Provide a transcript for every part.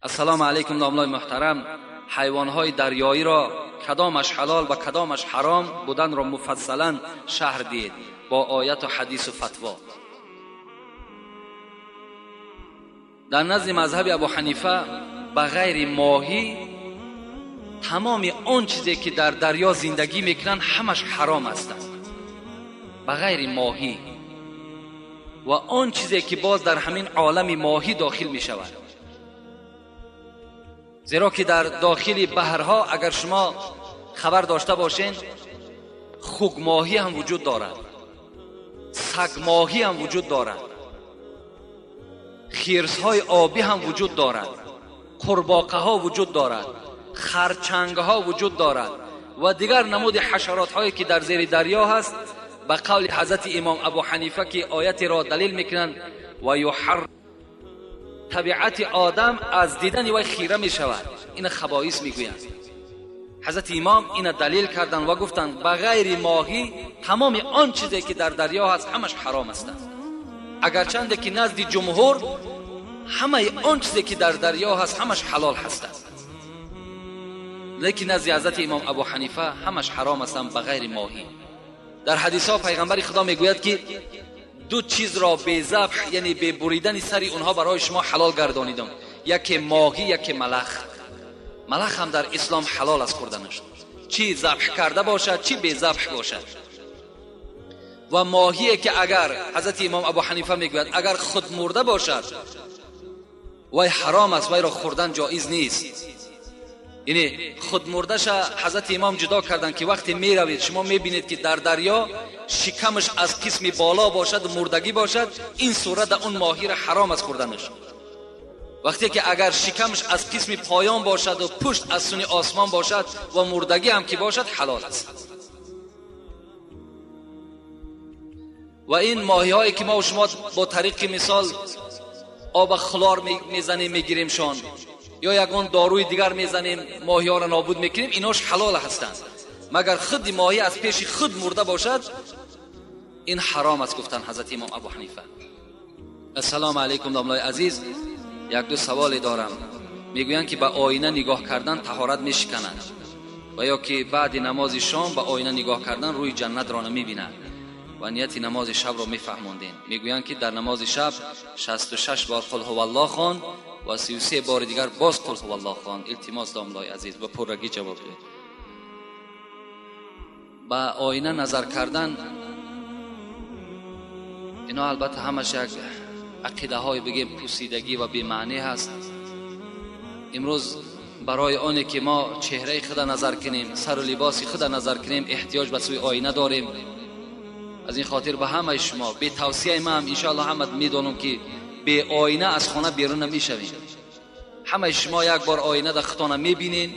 Ассалому алайкум домлаи муҳтарам. Ҳайвонҳои дарёиро кадомаш ҳалол ва кадомаш ҳаром буданро муфассалан шарҳ диҳед бо ояту ҳадису фатво. Дар назди мазҳаби Абу Ҳанифа ба ғайри моҳӣ тамоми он чизе ки дар дарё зиндагӣ мекунанд ҳамаш ҳаром ҳастанд, ба ғайри моҳӣ ва он чизе ки боз дар ҳамин олами моҳӣ дохил мешавад. Зеро ки дар дохили баҳрҳо агар шумо хабар дошта бошед, хугмоҳӣ ҳам вуҷуд дорад, сагмоҳӣ ҳам вуҷуд дорад, хирсҳои обӣ ҳам вуҷуд дорад, қурбоқаҳо вуҷуд дорад, харчангҳо вуҷуд дорад ва дигар намуди ҳашаротҳое ки дар зери дарё ҳаст. Ба қавли ҳазрати имом Абу Ҳанифа ки оятеро далил мекунанд ва юҳар табиати одам аз дидани вай хира мешавад, ина хабоис мегӯянд. Ҳазрати имом ина далил карданд ва гуфтанд ба ғайри моҳӣ тамоми он чизе ки дар дарё ҳаст ҳамаш ҳаром ҳастанд. Агарчанде ки назди ҷумҳур ҳамаи он чизе ки дар дарё ҳаст ҳамаш ҳалол ҳастанд, лекин назди ҳазрати имом Абу Ҳанифа ҳамаш ҳаром ҳастанд ба ғайри моҳӣ. Дар ҳадисҳо пайғамбари Худо мегӯяд ки ду чизро бе забҳ, яъне бе буридани сари онҳо барои шумо ҳалол гардонидам, яке моҳӣ, яке малах. Малах ҳам дар ислом ҳалол аст хӯрданаш, чӣ забҳ карда бошад, чӣ бе забҳ бошад. Ва моҳие ки агар ҳазрати имом Абу Ҳанифа мегӯяд агар худ мурда бошад вай ҳаром аст, вайро хӯрдан ҷоиз нест. Яъне худмурдаша ҳазрати имом ҷудо карданд ки вақте меравед шумо мебинед ки дар дарё шикамаш аз қисми боло бошад, мурдагӣ бошад, ин сурат он моҳиро ҳаром аст хӯрданаш. Вақте ки агар шикамаш аз қисми поён бошад ва пушт аз суни осмон бошад ва мурдагӣ ҳам ки бошад ҳалол аст. Ва ин моҳиҳое ки мо шумо бо тариқи мисол об хлор мезанем мегиримшон ё ягон доруи дигар мезанем моҳиҳоро нобуд мекунем, инош ҳалол ҳастанд. Магар худи моҳӣ аз пеши худ мурда бошад, ин ҳаром аст, гуфтанд ҳазрати имом Абу Ҳанифа. Ассалому алайкум домлаи азиз, як ду саволе дорам. Мегӯянд ки ба оина нигоҳ кардан таҳорат мешиканад ва ё ки баъди намози шом ба оина нигоҳ кардан рӯи ҷаннатро намебинад ва нияти намози шабро мефаҳмондем. Мегӯянд ки дар намози шаб 66 бор қул ҳуваллоҳ хон ва 33 бори дигар боз қул ҳуваллоҳ хон. Илтимос домлаи азиз ба пуррагӣ ҷавоб диҳед. Ба оина назар кардан ино албатта ҳамаш як ақидаҳои бигем пусидагӣ ва бемаънӣ ҳаст. Имрӯз барои оне ки мо чеҳраи худа назар кунем, сару либоси худа назар кунем, эҳтиёҷ ба сӯи оина дорем. Аз ин хотир ба ҳамаи шумо бе тавсияи ман иншоаллоҳ ҳама медонам ки бе оина аз хона берун намешавем. Ҳамаи шумо як бор оина дар худтона мебинен,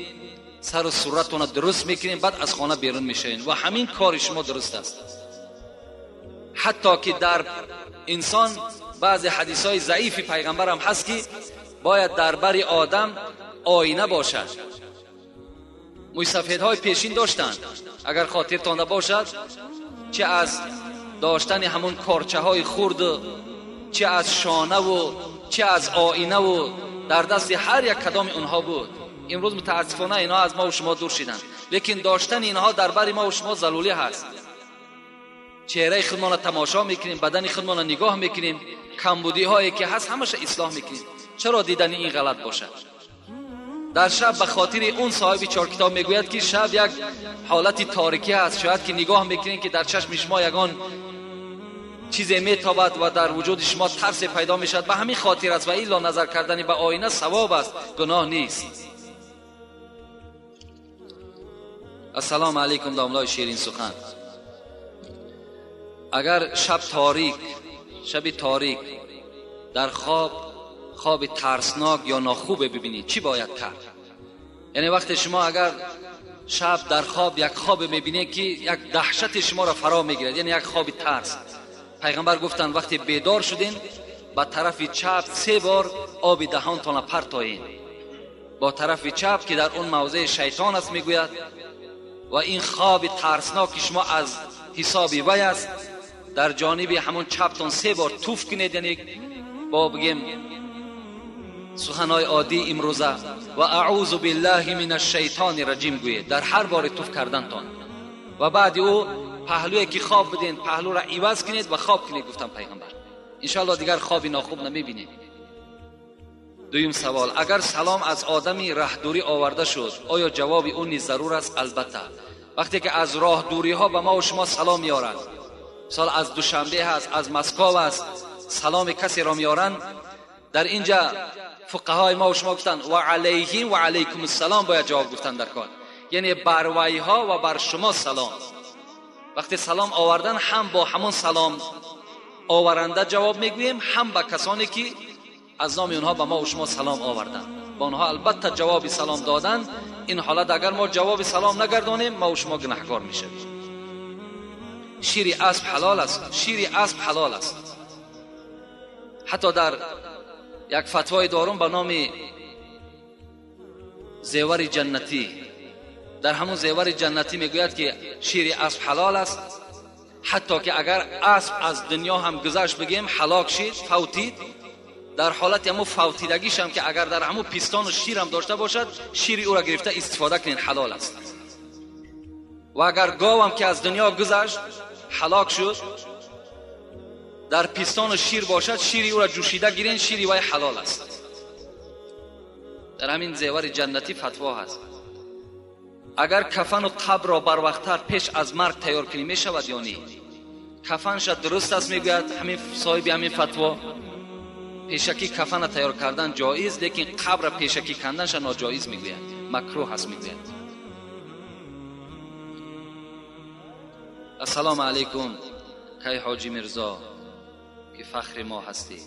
сару сураттона дуруст мекунем, баъд аз хона берун мешавем ва ҳамин кори шумо дуруст аст. Ҳатто ки дар инсон баъзе ҳадисҳои заифи пайғамбарам ҳаст ки бояд дар бари одам оина бошад. Мӯйсафедҳои пешин доштанд, агар хотиртон бошад, чӣ аз доштани ҳамон корчаҳои хурд, чӣ аз шонаву чӣ аз оинаву дар дасти ҳар як кадоми онҳо буд. Имрӯз мутаассифона инҳо аз мову шумо дур шиданд, лекин доштани инҳо дар бари мову шумо зарурӣ ҳаст. Чеҳраи худмонро тамошо мекунем, бадани худмонро нигоҳ мекунем, камбудиҳое ки ҳаст ҳамаша ислоҳ мекунем. Чаро дидани ин ғалат бошад? Дар шаб ба хотири он соҳиби чоркитоб мегӯяд ки шаб як ҳолати торикӣ ҳаст, шояд ки нигоҳ мекунем ки дар чашми шумо ягон чизе метобад ва дар вуҷуди шумо тарсе пайдо мешавад. Ба ҳамин хотир аст ва илло назар кардани ба оина савоб аст, гуноҳ нест. Ассалому алайкум домлаи ширин сухан. Агар шаб торик, шаби торик дар хоб хоби тарснок ё нохубе бибинед, чӣ бояд кард? Яъне вақте шумо агар шаб дар хоб як хобе мебинед ки як даҳшати шуморо фаро мегирад, яъне як хоби тарс, пайғамбар гуфтанд вақте бедор шудин ба тарафи чап 3 бор оби даҳонтонро партоед. Бо тарафи чап ки дар он мавзеи шайтон аст мегӯяд, ва ин хоби тарсноки шумо аз ҳисоби вай аст. дар ҷониби ҳамон чаптон 3 бор туф кунед, яъне бо бигем суханҳои оддӣ имрӯза, ва аъузу биллаҳи мин ашшайтони раҷим гӯед дар ҳар бори туф кардантон. Ва баъди ӯ паҳлӯе ки хоб буден паҳлӯро иваз кунед ва хоб кунед, гуфтам пайғамбар. Иншоаллоҳ дигар хоби нохуб намебинед. Дуюм савол: агар салом аз одами раҳдурӣ оварда шуд, оё ҷавоби ӯ низ зарур аст? Албатта. Вақте ки аз роҳдуриҳо ба ма ва шумо салом меоранд, мисол аз Душанбе ҳаст, аз Москва аст, саломи касеро меоранд, дар инҷа фуқаҳои ма ва шумо гуфтанд ва алайҳим ва алайкум ассалом бояд ҷавоб гуфтан дар кор, яъне бар вайҳо ва бар шумо салом. Вақте салом овардан ҳам бо ҳамон салом оваранда ҷавоб мегӯем, ҳам ба касоне ки аз номи онҳо ба ма ва шумо салом оварданд, ба онҳо албатта ҷавоби салом додан. Ин ҳолат агар мо ҷавоби салом нагардонем, ма ва шумо гунаҳкор мешавем. Шири асп ҳалол аст. Шири асп ҳалол аст. Ҳатто дар як фатвои дорум ба номи зевари ҷаннатӣ, дар ҳамон зевари ҷаннатӣ мегӯяд ки шири асп ҳалол аст, ҳатто ки агар асп аз дунё ҳам гузашт, бигем ҳалок шид, фавтид, дар ҳолати ҳамун фавтидагиш ҳам ки агар дар ҳамун пистону шир ҳам дошта бошад, шири ӯро гирифта истифода кунед, ҳалол аст. Ва агар говам ки аз дунё гузашт, ҳалок шуд, дар пистону шир бошад, шири ӯро ҷӯшида гирен, шири вай ҳалол аст. Дар ҳамин зевари ҷаннатӣ фатво ҳаст. Агар кафану қабрро барвақттар пеш аз марг тайёр кунӣ мешавад ё не? Кафанша дуруст аст, мегӯяд ҳамин соҳиби ҳамин фатво, пешакӣ кафана тайёр кардан ҷоиз, лекин қабра пешакӣ канданша ноҷоиз мегӯяд, макрӯҳ аст мегӯяд. Ассалому алайкум, кай ҳоҷи Мирзо ки фахри мо ҳастӣ.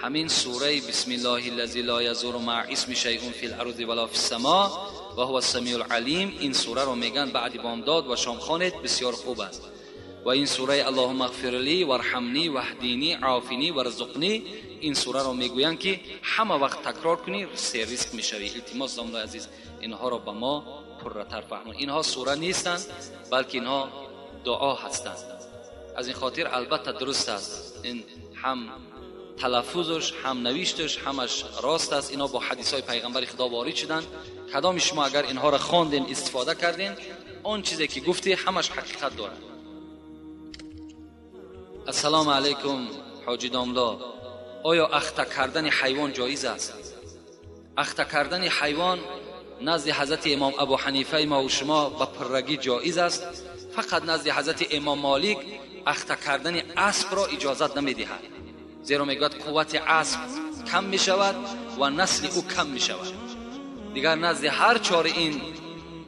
ҳамин сураи бисмиллоҳи лази ло язуру маъа исми шайъун фил арзи вало фис само ва ҳува самиул алим, ин сураро мегӯянд баъди бомдод ва шом хонед, бисёр хуб аст. Ва ин сураи аллоҳумма ғфир ли варҳамни ваҳдини офини варзуқни, ин сураро мегӯянд ки ҳама вақт такрор кунӣ, серризқ мешавӣ. Илтимос домлои азиз, инҳоро ба мо пурратар фаҳмон. Инҳо сура нестанд, балки инҳо дуо ҳастанд. Аз ин хотир албатта дуруст аст, ин ҳам талаффузаш ҳам навишташ ҳамаш рост аст. Инҳо бо ҳадисҳои пайғамбари худо ворид шуданд. Кадоми шумо агар инҳоро хонден, истифода карден, он чизе ки гуфтӣ ҳамаш ҳақиқат дорад. Ассалому алайкум ҳоҷи домло, оё ахта кардани ҳайвон ҷоиз аст? Ахта кардани ҳайвон назди ҳазрати имом Абу Ҳанифаи ма ва шумо ба пуррагӣ ҷоиз аст. Фақат назди ҳазрати имом Молик ахта кардани аспро иҷозат намедиҳад, зеро мегӯяд қуввати асп кам мешавад ва насли ӯ кам мешавад. Дигар назди ҳар чори ин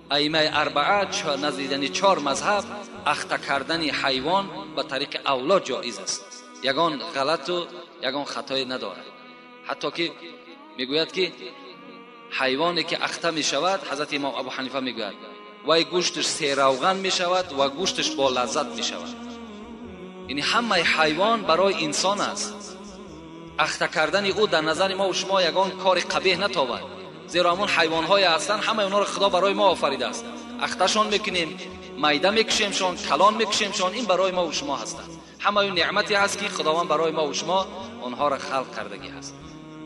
аимаи арбаа, назди яъне 4 мазҳаб, ахта кардани ҳайвон ба тариқи авло ҷоиз аст, ягон ғалату ягон хатое надорад. Ҳатто ки мегӯяд ки ҳайвоне ки ахта мешавад, ҳазрати имом Абу Ҳанифа мегӯяд, вай гӯшташ серавған мешавад ва гӯшташ бо лаззат мешавад. Яъне ҳамаи ҳайвон барои инсон аст. Ахта кардани ӯ дар назари мо ва шумо ягон кори қабеҳ натобад, зеро ҳамон ҳайвонҳое ҳастанд, ҳамаи онҳоро худо барои мо офаридааст. Ахташон мекунем, майда мекушемшон, калон мекушемшон, ин барои мо ва шумо ҳастанд. ҳамаи неъмате ҳаст ки худованд барои мо ва шумо онҳоро халқ кардагӣ ҳаст.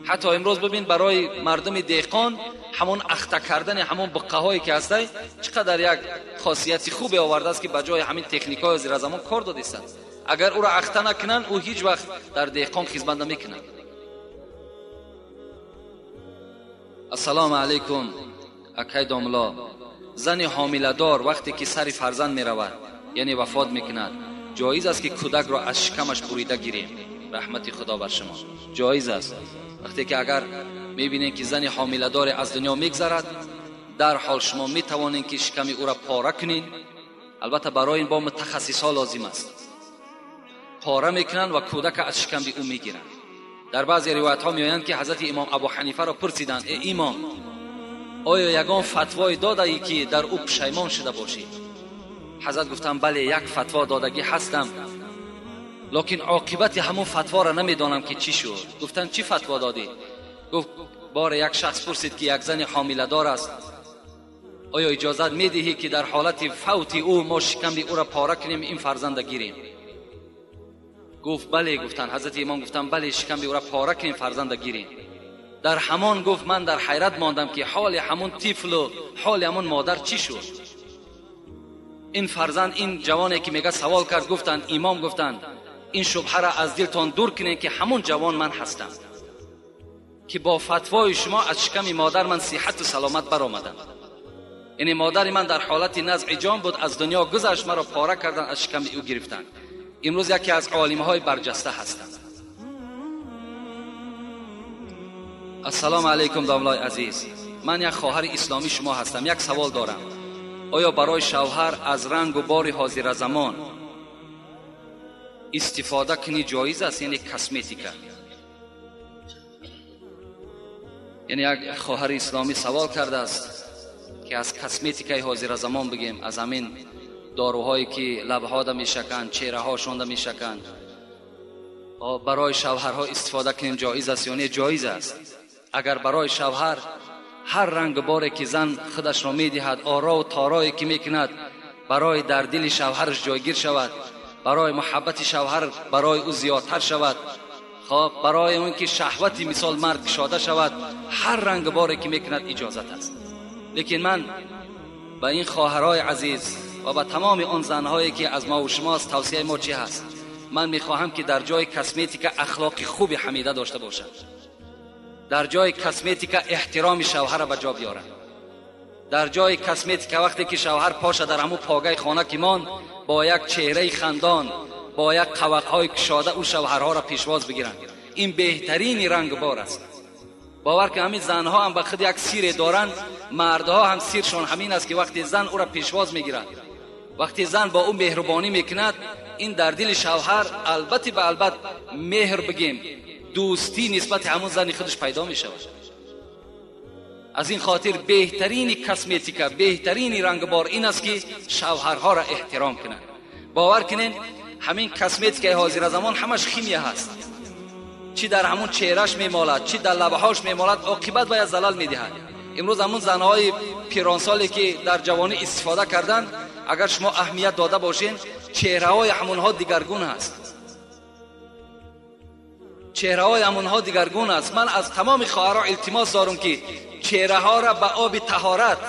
Ҳатто имрӯз бибин, барои мардуми деҳқон ҳамон ахта кардани ҳамон буққаҳое ки ҳастай чӣ қадар як хосияти хубе овардааст ки ба ҷои ҳамин техникаҳои зиразамон кор додистанд. Агар ӯро ахта накунанд, ӯ ҳеҷ вақт дар деҳқон хизмат намекунад. Ассалому алайкум акай домло, зани ҳомиладор вақте ки сари фарзанд меравад, яъне вафот мекунад, ҷоиз аст ки кӯдакро аз шикамаш бурида гирем? Раҳмати худо бар шумо. Ҷоиз аст. Вақте ки агар мебинем ки зани ҳомиладоре аз дунё мегзарад, дарҳол шумо метавонед ки шиками ӯро пора кунед. Албатта барои ин бо мутахассисҳо лозим аст. Пора мекунанд ва кӯдака аз шиками ӯ мегиранд. Дар баъзе ривоятҳо меоянд ки ҳазрати имом Абу Ҳанифаро пурсиданд: э имом, оё ягон фатвое додаӣ ки дар ӯ пушаймон шуда бошӣ? Ҳазрат гуфтанд: бале, як фатво додагӣ ҳастам, лекин оқибати ҳамон фатворо намедонам ки чӣ шуд. Гуфтанд: чӣ фатво додӣ? Гуфт: боре як шахс пурсид ки як зани ҳомиладор аст, оё иҷозат медиҳӣ ки дар ҳолати фавти ӯ мо шиками ӯро пора кунем, ин фарзанда гирем? Гуфт бале. Гуфтанд ҳазрати имом гуфтанд бале, шиками ӯро пора кунем, фарзанда гирем. Дар ҳамон гуфт ман дар ҳайрат мондам ки ҳоли ҳамон тифлу ҳоли ҳамон модар чӣ шуд. Ин фарзанд, ин ҷавоне ки мега савол кард, гуфтанд имом гуфтанд ин шубҳаро аз дилтон дур кунед ки ҳамон ҷавон ман ҳастам ки бо фатвои шумо аз шиками модар ман сиҳату саломат баромадам. Яъне модари ман дар ҳолати назъи ҷон буд, аз дунё гузашт, маро пора карданд, аз шиками ӯ гирифтанд. Имрӯз яке аз олимҳои барҷаста ҳастам. Ассалому алайкум домлаи азиз, ман як хоҳари исломии шумо ҳастам. Як савол дорам. Оё барои шавҳар аз рангу бори ҳозиразамон истифода кунӣ ҷоиз аст? Яъне косметика. Яъне як хоҳари исломӣ савол кардааст ки аз косметикаи ҳозиразамон бигем, аз ҳамин доруҳое ки лабҳода мешаканд, чеҳраҳошонда мешаканд, барои шавҳарҳо истифода кунем ҷоиз аст ё не? Ҷоиз аст. Агар барои шавҳар ҳар ранг боре ки зан худашро медиҳад, орову торое ки мекунад, барои дар дили шавҳараш ҷойгир шавад, барои муҳаббати шавҳар барои ӯ зиёдтар шавад, хоб барои он ки шаҳвати мисол мард кушода шавад, ҳар ранг боре ки мекунад иҷозат аст. Лекин ман ба ин хоҳарҳои азиз ва ба тамоми он занҳое ки аз ма ва шумост, тавсияи мо чӣ ҳаст? Ман мехоҳам ки дар ҷои косметика ахлоқи хуби ҳамида дошта бошад, дар ҷои косметика эҳтироми шавҳарро ба ҷо биёрад, дар ҷои косметика вақте ки шавҳар поша дар ҳамун погаи хона ки монд, бо як чеҳраи хандон, бо як қавақҳои кушода ӯ шавҳарҳоро пешвоз бигиранд. Ин беҳтарини рангбор аст. Бовар ки ҳамин занҳо ҳам ба худ як сире доранд, мардҳо ҳам сиршон ҳамин аст ки вақте зан ӯро пешвоз мегирад, вақте зан бо ӯ меҳрубонӣ мекунад, ин дар дили шавҳар албатта ба албат меҳр бигем, дӯстӣ нисбати ҳамон зани худаш пайдо мешавад. Аз ин хотир беҳтарини косметика, беҳтарини рангбор ин аст ки шавҳарҳоро эҳтиром кунанд. Бовар кунед, ҳамин косметикаи ҳозиразамон ҳамаш химия ҳаст. Чӣ дар ҳамон чеҳраш мемолад, чӣ дар лабҳош мемолад, оқибат бояд залал медиҳад. Имрӯз ҳамон занҳои пиронсоле ки дар ҷавонӣ истифода карданд, агар шумо аҳамият дода бошед, чеҳраҳои ҳамонҳо дигаргун ҳаст. Чеҳраҳои ҳамонҳо дигаргун аст. Ман аз тамоми хоҳарҳо илтимос дорам ки чеҳраҳоро ба оби таҳорат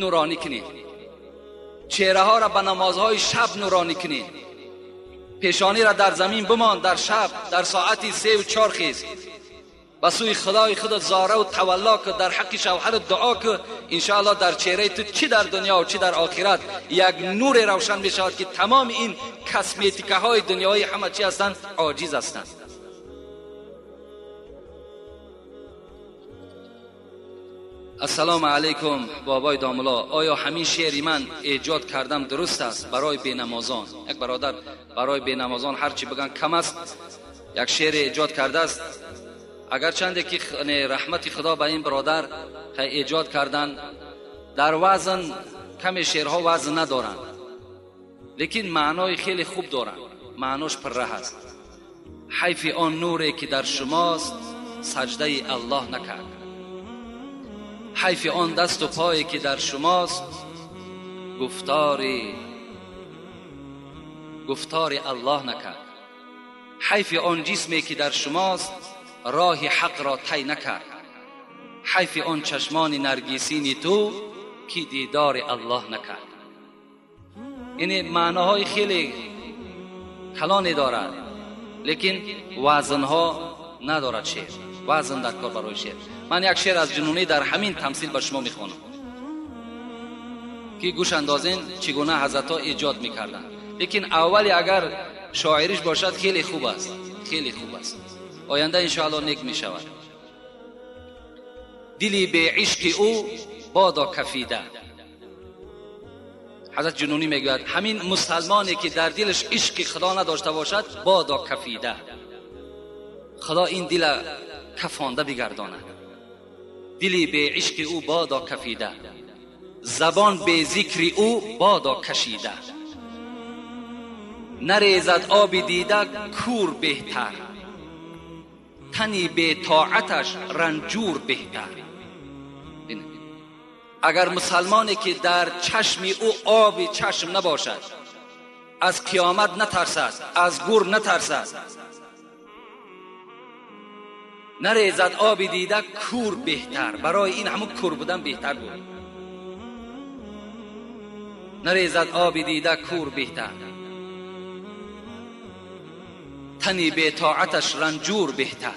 нуронӣ кунед, чеҳраҳоро ба намозҳои шаб нуронӣ кунед. Пешониро дар замин бимон, дар шаб, дар соати 3 ва 4 хез, ба сӯи худои худ зораву тавалло ку, дар ҳаққи шавҳарат дуо ку. Иншоаллоҳ дар чеҳраи ту чӣ дар дунё ва чӣ дар охират як нуре равшан мешавад ки тамоми ин косметикаҳои дунёӣ ҳама чӣ ҳастанд, оҷиз ҳастанд. Ассалому алайкум бобои домулло, оё ҳамин шеъри ман эҷод кардам дуруст аст барои бенамозон? Як бародар барои бенамозон ҳар чӣ биган кам аст, як шеъре эҷод кардааст. Агарчанде ки раҳмати худо ба ин бародар эҷод кардан, дар вазн каме шеърҳо вазн надоранд, лекин маънои хеле хуб доранд, маънош пурра ҳаст. Ҳайфи он нуре ки дар шумост саҷдаи аллоҳ накард, ҳайфи он дасту пое ки дар шумост гуфтори аллоҳ накард, ҳайфи он ҷисме ки дар шумост роҳи ҳақро тай накард, ҳайфи он чашмони наргисини ту ки дидори аллоҳ накард. Яъне маъноҳои хеле калоне дорад, лекин вазнҳо надорад шеър. Вазн дар кор барои шеър. Ман як шеър аз ҷунунӣ дар ҳамин тамсил ба шумо мехонам ки гӯш андозен чӣ гуна ҳазратҳо эҷод мекарданд. Лекин аввали агар шоириш бошад хеле хуб аст, хеле хуб аст. Оянда иншоаллоҳ нек мешавад. Дили беишқи ӯ бодо кафида. Ҳазрат ҷунунӣ мегӯяд ҳамин мусалмоне ки дар дилаш ишқи худо надошта бошад, бодо кафида, худо ин дила кафонда бигардонад. Дили беишқи ӯ бодо кафида, забон бе зикри ӯ бодо кашида, нарезад оби дида кур беҳтар, тани бетоаташ ранҷур беҳтар. Агар мусалмоне ки дар чашми ӯ оби чашм набошад, از قیامت نترسد، از گور نترسد، نریزد آب دیده کور بهتر. برای این همون کور بودن بهتر بود. نریزد آب دیده کور بهتر، تنی به طاعتش رنجور بهتر.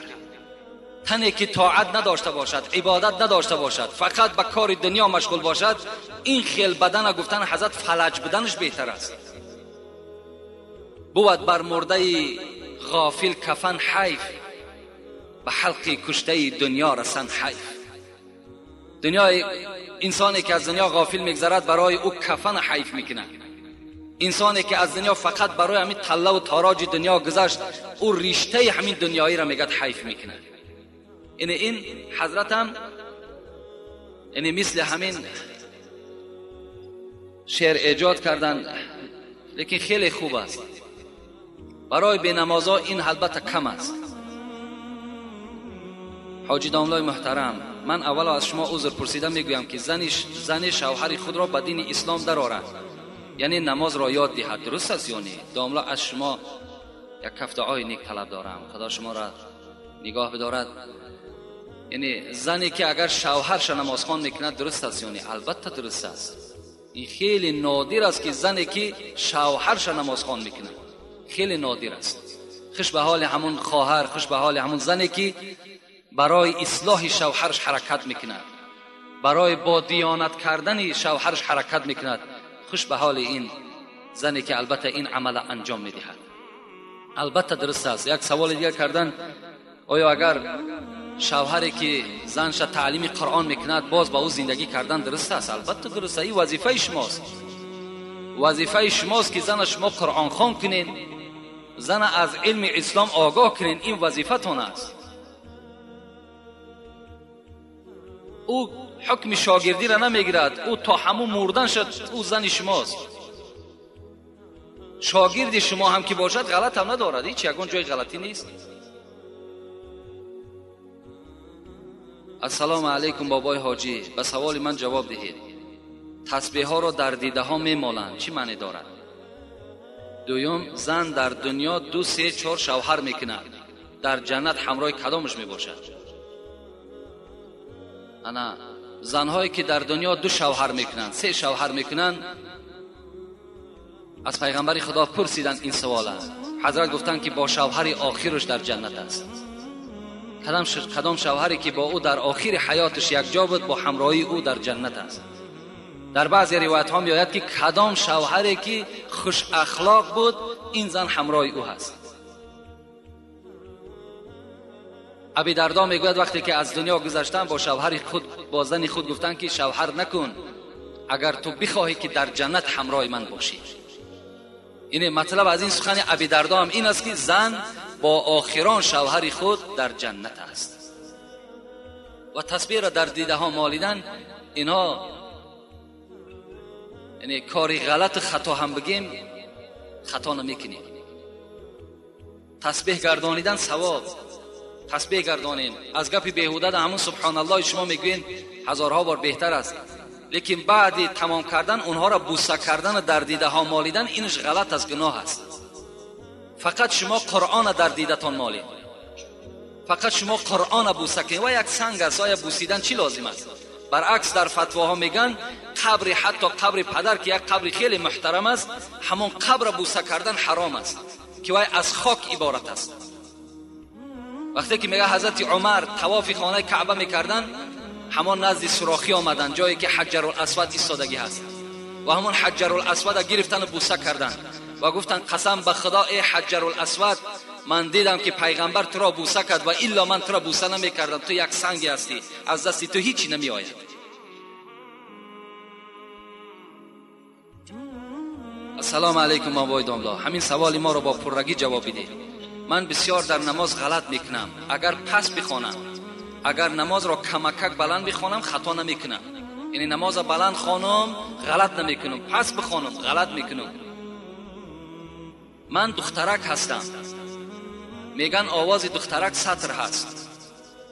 تنی که طاعت نداشته باشد، عبادت نداشته باشد، فقط به کار دنیا مشغول باشد، این خیل بدن گفتن حضرت فلج بدنش بهتر است. بود بر مرده غافل کفن حیف، به حلق کشته دنیا رسن حیف. دنیای انسانی که از دنیا غافل میگذرد برای او کفن حیف میکنه. انسانی که از دنیا فقط برای همین طله و تاراج دنیا گذشت، او ریشته همین دنیایی را میگد حیف میکنه. این حضرت هم یعنی مثل همین شعر ایجاد کردن، لیکن خیلی خوب است. برای بینمازا این البته کم است. حاجی داملای محترم، من اول از شما عذر پرسیده میگویم که زن شوهر خود را به دین اسلام درآورد، یعنی نماز را یاد دهد، درست است یا نه؟ داملا از شما یک کف دعای نیک طلب دارم، خدا شما را نگاه بدارد. یعنی زنی که اگر شوهرش نمازخوان میکند درست است یا نه؟ البته درست است. این خیلی نادر است که زنی که شوهرش نمازخوان میکند، خیلی نادر است. خوش به حال همون خواهر، خوش به حال همون زنی که برای اصلاح شوهرش حرکت میکند، برای با دیانت کردن شوهرش حرکت میکند. خوش به حال این زنی که البته این عمل انجام میدهد. البته درست است. یک سوال دیگر کردن، آیا اگر شوهری که زنش تعلیم قرآن میکند باز با او زندگی کردن درست است؟ البته درست است. این وظیفه شماست، وظیفه شماست که زن شما قرآن خوان کنین، زن از علم اسلام آگاه کنین، این وظیفه است. او حکم شاگردی را نمیگیرد، او تا همون مردن شد او زن شماست. شاگرد شما هم که باشد غلط هم ندارد، هیچ یگان جای غلطی نیست. السلام علیکم بابای حاجی، به سوال من جواب دهید. تسبیح ها را در دیده ها میمالند، چی معنی دارد؟ دوم، زن در دنیا 2، 3، 4 شوهر میکند، در جنت همراه کدامش میباشد؟ انا زنهایی که در دنیا 2 شوهر میکنند، 3 شوهر میکنند، از پیغمبر خدا پرسیدند این سوال. حضرت گفتند که با شوهر آخرش در جنت است. کدام شوهری که با او در آخر حیاتش یک جا بود، با همراهی او در جنت است. در بعضی روایت ها میآید که کدام شوهری که خوش اخلاق بود، این زن همراه او هست. ابی دردا میگوید وقتی که از دنیا گذشتن با شوهر خود، با زن خود گفتن که شوهر نکن اگر تو بخواهی که در جنت همراه من باشی. این مطلب از این سخن ابی دردا هم این است که زن با آخران شوهر خود در جنت است. و تسبیح را در دیده ها مالیدن، اینها یعنی کاری غلط خطا هم بگیم خطا نمیکنیم. تسبیح گردانیدن ثواب، تسبیح گردانین از گپی بیهوده ده همون سبحان الله شما میگوین هزارها بار بهتر است، لیکن بعد تمام کردن اونها را بوسه کردن و در دیده ها مالیدن اینش غلط است، گناه است. فقط شما قرآن در دیدتان مالید، فقط شما قرآن بوسه کنید و یک سنگ است، آیا بوسیدن چی لازم است؟ برعکس در فتواها میگن قبر، حتی قبر پدر که یک قبر خیلی محترم است، همون قبر بوسه کردن حرام است که وای از خاک عبارت است. وقتی که میگه حضرت عمر طواف خانه کعبه میکردن، همان نزد سوراخی آمدن، جایی که حجر الاسود ایستادگی هست، و همون حجر الاسود گرفتن و بوسه کردن و گفتن قسم به خدا ای حجر الاسود، من دیدم که پیغمبر تو را بوسه کرد و الا من تو را بوسه نمیکردم، تو یک سنگی هستی، از دستی تو هیچی نمی آید. السلام علیکم بابای داملا، همین سوال ما رو با پررگی جواب بده. من بسیار در نماز غلط میکنم، اگر پس بخوانم، اگر نماز را کمکک بلند بخوانم خطا نمیکنم، یعنی نماز بلند خوانم غلط نمیکنم، پس بخوانم غلط میکنم. من دخترک هستم، میگن آواز دخترک سطر هست،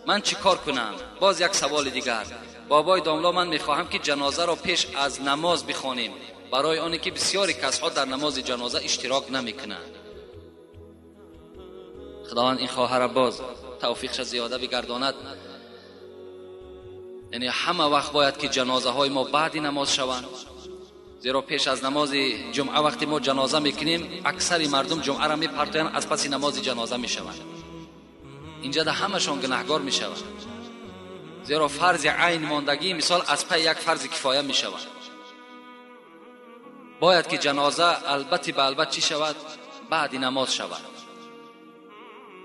من چی کار کنم؟ باز یک سوال دیگر، بابای داملا من میخواهم که جنازه را پیش از نماز بخوانیم، Барои оне ки бисёри касҳо дар намози ҷаноза иштирок намекунанд. Худованд ин хоҳара боз тавфиқша зиёда бигардонад. Яъне ҳама вақт бояд ки ҷанозаҳои мо баъди намоз шаванд, зеро пеш аз намози ҷумъа вақте мо ҷаноза мекунем, аксари мардум ҷумъаро мепартоянд, аз паси намози ҷаноза мешаванд. Инҷа да ҳамашон гунаҳгор мешаванд, зеро фарзи айн мондагӣ мисол аз пай як фарзи кифоя мешавад. Бояд ки ҷаноза албатти ба албат чӣ шавад? Баъди намоз шавад.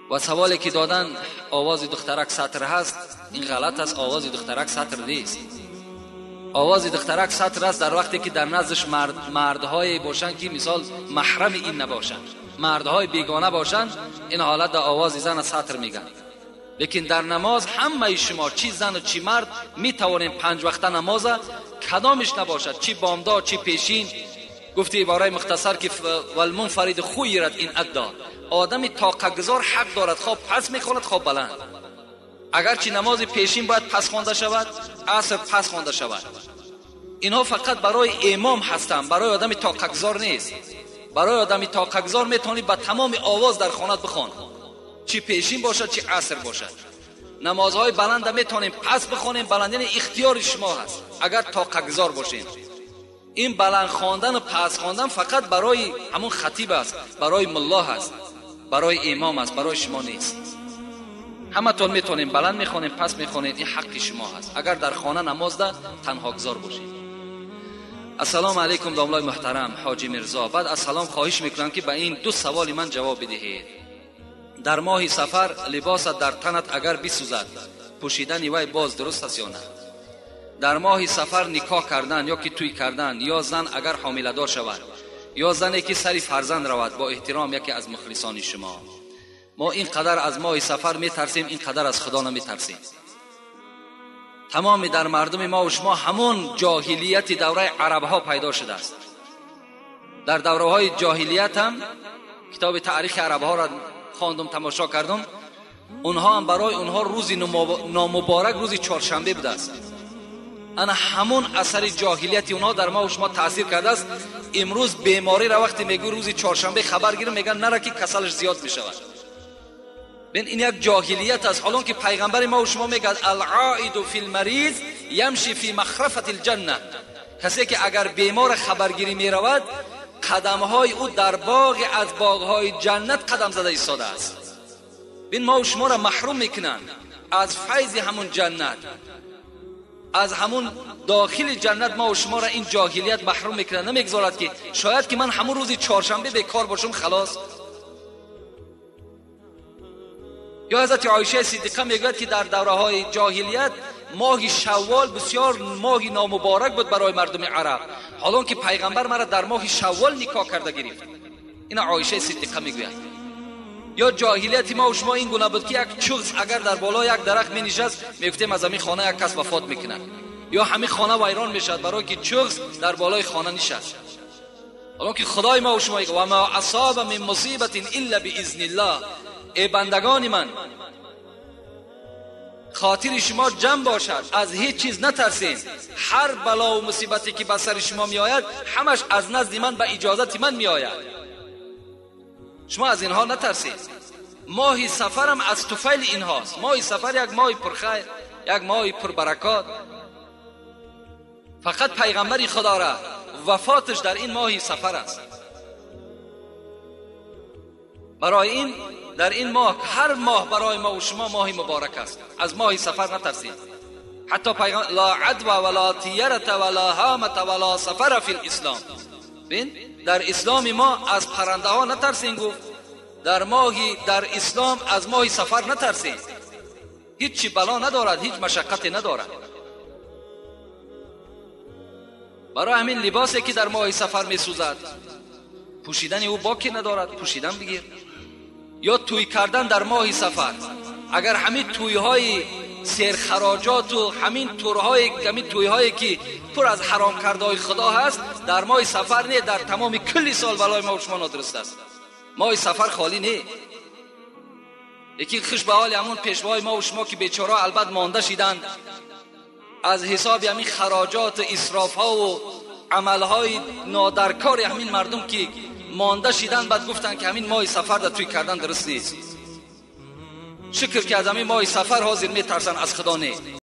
Ва саволе ки додан овози духтарак сатр ҳаст, ин ғалат аст. Овози духтарак сатр нест. Овози духтарак сатр аст дар вақте ки дар наздаш мардҳое бошанд ки мисол маҳрами ин набошанд, мардҳои бегона бошанд, ин ҳолат дар овози зан сатр мегӯянд. Лекин дар намоз ҳамаи шумо, чӣ зану чӣ мард, метавонем панҷ вақта намоза кадомиш набошад, чӣ бомдод чӣ пешин. Гуфти ибораи мухтасар ки валмунфарид хуйрат ин адда, одами тоқагузор ҳақ дорад хоб пас мехонад, хоб баланд. Агарчи намози пешин бояд пас хонда шавад, аср пас хонда шавад. Инҳо фақат барои имом ҳастанд, барои одами тоқагузор нест. Барои одами тоқагузор метавонӣ ба тамоми овоз дар хонат бихон, чӣ пешин бошад чӣ аср бошад. Намозҳои баланда метавонем пас бихонем, баланд яъне ихтиёри шумо ҳаст агар тоқагузор бошем. Ин баланд хондан ва пас хондан фақат барои ҳамон хатиб аст, барои мулло ҳаст, барои имом аст, барои шумо нест. Ҳаматон метавонем баланд мехонем, пас мехонем, ин ҳаққи шумо ҳаст агар дар хона намозда танҳогузор бошед. Ассалому алайкум домлои муҳтарам ҳоҷи Мирзо. Баъд аз салом хоҳиш мекунам ки ба ин ду саволи ман ҷавоб бидиҳед. Дар моҳи сафар либосат дар танат агар бисӯзад, пӯшидани вай боз дуруст аст ё на? Дар моҳи сафар никоҳ кардан ё ки тӯй кардан, ё зан агар ҳомиладор шавад, ё зане ки сари фарзанд равад, бо эҳтиром яке аз мухлисони шумо. Мо ин қадар аз моҳи сафар метарсем, ин қадар аз худо наметарсем. Тамоми дар мардуми мо ва шумо ҳамон ҷоҳилияти давраи арабҳо пайдо шудааст. Дар давраҳои ҷоҳилият ҳам китоби таърихи арабҳоро хондум, тамошо кардум. Онҳо ҳам барои онҳо рӯзи номуборак рӯзи чоршанбе будааст. Ана ҳамон асари ҷоҳилияти онҳо дар мо ва шумо таъсир кардааст. Имрӯз бемориро вақте мегӯй рӯзи чоршанбе хабар гирим, мегӯянд нара ки касалаш зиёд мешавад. Бин ин як ҷоҳилият аст. Ҳолон ки пайғамбари мо ва шумо мегӯяд алъоиду фи лмариз ямши фи махрафати лҷанна, касе ки агар бемора хабаргирӣ меравад, қадамҳои ӯ дар боғе аз боғҳои ҷаннат қадам зада истодааст. Бин мо ва шуморо маҳрум мекунанд аз файзи ҳамун ҷаннат, аз ҳамун дохили ҷаннат мо ва шуморо ин ҷоҳилият маҳрум мекунад. Намегузорад ки шояд ки ман ҳамун рӯзи чоршанбе бекор бошам, халос. Ё ҳазрати Оиша Сиддиқа мегӯяд ки дар давраҳои ҷоҳилият моҳи шаввол бисёр моҳи номуборак буд барои мардуми араб, ҳолон ки пайғамбар мара дар моҳи шаввол никоҳ карда гирифт. Ина Оиша Сиддиқа мегӯяд. Ё ҷоҳилияти мо ва шумо ин гуна буд ки як чуғз агар дар боло як дарахт менишаст, мегуфтем аз ҳамин хона як кас вафот мекунад, ё ҳамин хона вайрон мешавад барои ки чуғз дар болои хона нишаст. ҳолон ки худои мо ва шумо мегӯяд ва ма асаба мин мусибатин илла биизниллаҳ, эй бандагони ман, хотири шумо ҷамъ бошад, аз ҳеҷ чиз натарсед. Ҳар балову мусибате ки ба сари шумо меояд, ҳамаш аз назди ман ба иҷозати ман меояд. Шумо аз инҳо натарсед. Моҳи сафарам аз туфайли инҳост. Моҳи сафар як моҳи пурхайр, як моҳи пурбаракот. Фақат пайғамбари худора вафоташ дар ин моҳи сафар аст. Барои ин дар ин моҳ, ҳар моҳ барои мо ва шумо моҳи муборак аст. Аз моҳи сафар натарсед. Ҳатто пайғамбар ла адва ва ла тиярата ва ла ҳамата ва ла сафара фи лислом. Бин дар исломи мо аз паррандаҳо натарсем, гуфт. Дар моҳи дар ислом аз моҳи сафар натарсем. ҳеҷ чи бало надорад, ҳеҷ машаққате надорад. Барои ҳамин либосе ки дар моҳи сафар месӯзад, пӯшидани ӯ боке надорад, пӯшидан бигир. Ё тӯй кардан дар моҳи сафар, агар ҳамин тӯйҳои серхароҷоту ҳамин турҳои ҳамин тӯйҳое ки пур аз ҳаром кардаҳои худо ҳаст, дар моҳи сафар не, дар тамоми кулли сол балои мо шумо нодуруст аст. Моҳи сафар холӣ не. Лекин хуш ба ҳоли ҳамон пешвои мо ва шумо ки бечора албат монда шиданд аз ҳисоби ҳамин хароҷоту исрофҳову Амалҳои нодаркори ҳамин мардум ки монда шидан, баъд гуфтанд ки ҳамин моҳи сафар дар туй кардан дуруст нест. Шукр ки аз ҳамин моҳи сафар ҳозир метарсанд аз Худо не.